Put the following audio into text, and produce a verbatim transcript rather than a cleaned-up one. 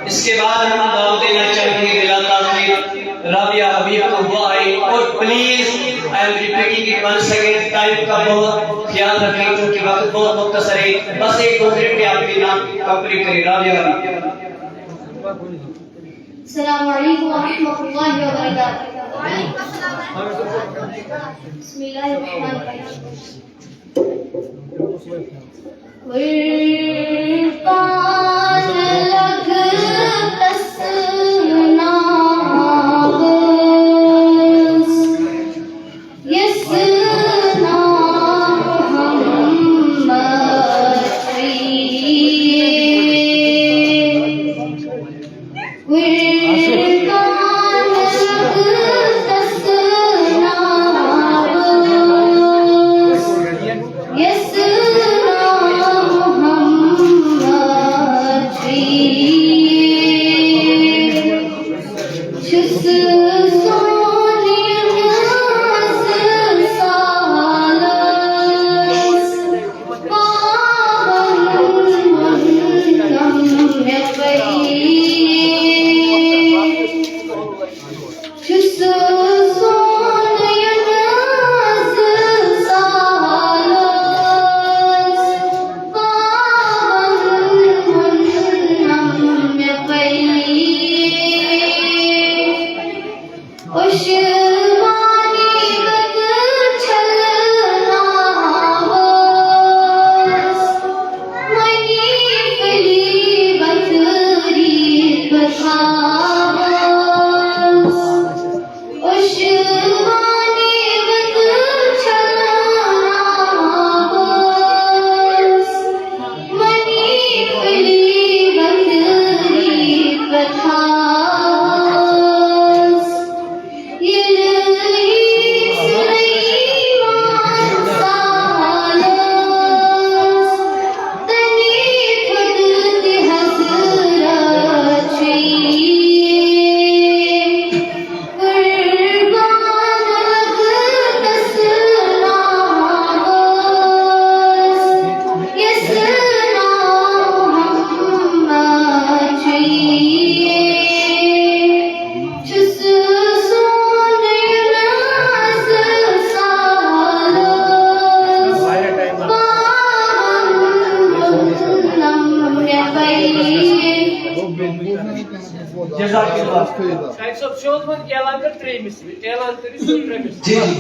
اس کے بعد ہم دعوت دینا چاہیں گے بلا تاخیر رابعہ حبیب کو، وہ آئے۔ اور please, I am repeating it once again, time کا بہت خیال رکھیں کیونکہ وقت بہت مختصر ہے۔ بس ایک دو منٹ میں آپ کے نام کمپلیٹ کریں۔ رابعہ حبیب۔ السلام علیکم ورحمۃ اللہ وبرکاتہ۔ بسم اللہ الرحمن الرحیم۔ قربان لگتس ناوس، یس نام محمد۔ قربان لگتس ناوس، یس نام محمد چھُ۔ چھُس سونہِ نازٕ سالس پاوَن ووٚنُم مےٚ پٔری۔ چھُس سونہِ نازٕ سالس پاوَن ووٚنُم مےٚ پٔری۔ عثمانی بت چھلناوس، منی پھلی بت ریت بتھاوس۔ عثمانی بت چھلناوس، منی پھلی بت ریت بتھاوس۔ ییٚلہِ عیٖد سُلیمان سالس، تَنی تھوٚد تہِ حضرت چھُ یی۔ قربان لگتس ناوس، یس ناو محمد چھُ یی۔ چھُس سونہِ نازٕ سالس پاوَن ووٚنُم مےٚ پٔری۔ جزاک اللہ۔ شاہد صٲب، سیوٚد وۄنۍ اعلان کر ترٛیٚیمِس، اعلان کٔرِو سیوٚد ترٛیٚیمِس۔ جی، جی۔